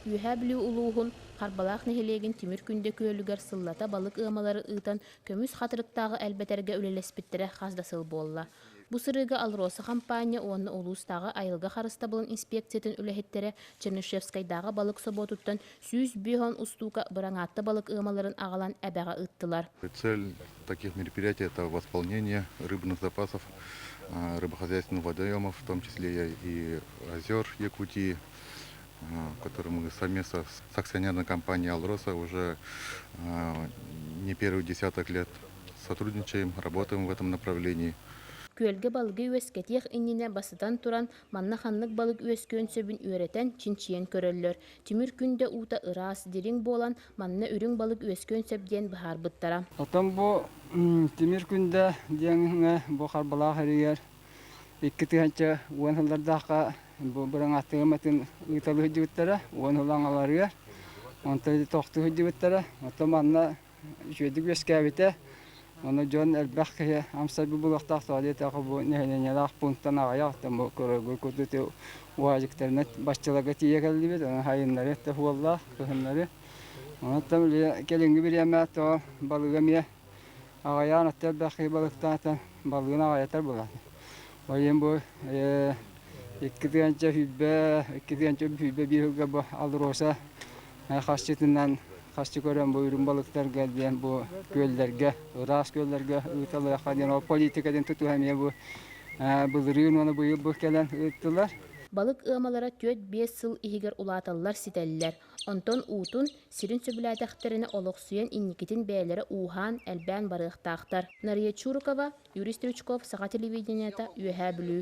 Үөһээ Бүлүү улууһун Харбалаах нэһилиэгин Тимир Күндэ күөлүгэр сыллата балык ыамалары ыытан көмүс хатырыктааҕы элбэтэргэ үлэлэспиттэрэ хас да сыл буолла. Бу сырыыга АЛРОСА хампаанньа уонна улуустааҕы айылҕа харыстабылын инспекциятын үлэһиттэрэ Чернышевскайдааҕы балык собуотуттан 150 устуука быраҥаатта балык ыамаларын аҕалан эбэҕэ ыыттылар. Цель таких мероприятий – это восполнение рыбных запасов рыбохозяйственных водоемов, в том числе и озер Якутии, который мы совместно с акционерной компанией «Алроса» уже не первый десяток лет сотрудничаем, работаем в этом направлении. Күөлгэ балыгы үөскэтиэх иннинэ бастатан туран, манна ханнык балык үөскүөн сөбүн үөрэтэн, чинчийэн көрөллөр. Тимир күндэ уута ыраас, дириҥ буолан, манна үрүҥ балык үөскүөн сөп диэн быһаарбыттара. Оттон бу Тимир Күндэ диэҥҥэ бу Харбалаах эригэр 2010 сыллардаахха бу быраҥааттыгым атын ыыталыы сылдьыбыттара, 10 сыл аҥаларыгар. Онтон тохтуу сылдьыбыттара. Оттон манна үчүгэйдик үөскээбитэ. Ону дьон элбэх киһи амсайбыт буолуохтаах, тоҕо диэтэххэ бу нэһилиэнньэлээх пунктан аҕыйах, оттон бу көрөргө курдук уазиктарынан баччаларга тиийэ кэллибит, онон сайыннары да суоллаах, кыһыннары. Онон кэлиҥҥи бириэмэ тоҕо балыга эмиэ аҕыйаан отто элбэх киһи балыктаата, балыгын аҕыйатар буолаат. Ол иһин бу 2 тыһыынча 20, 2 тыһыынча 21 сылга бу АЛРОСА харчытынан харчы көрөн бу үрүҥ балыктарга диэн бу күөллэргэ, ыраас күөллэргэ ыыталыахха диэн ол политикатын тутуһа эмиэ бу былырыын уонна быйыл бу кэлэн ыыттылар. Балык ыамалара 4-5 сыл иһигэр улааталлар, ситэллэр. Онтон уутун, сирин сөбүлээтэхтэринэ олохсуйан инникитин бэйэлэрэ ууһаан, элбээн барыахтаахтар. Нарыйа Чурукова, Юрий Стручков, Саха телевидениета, Үөһээ Бүлүү.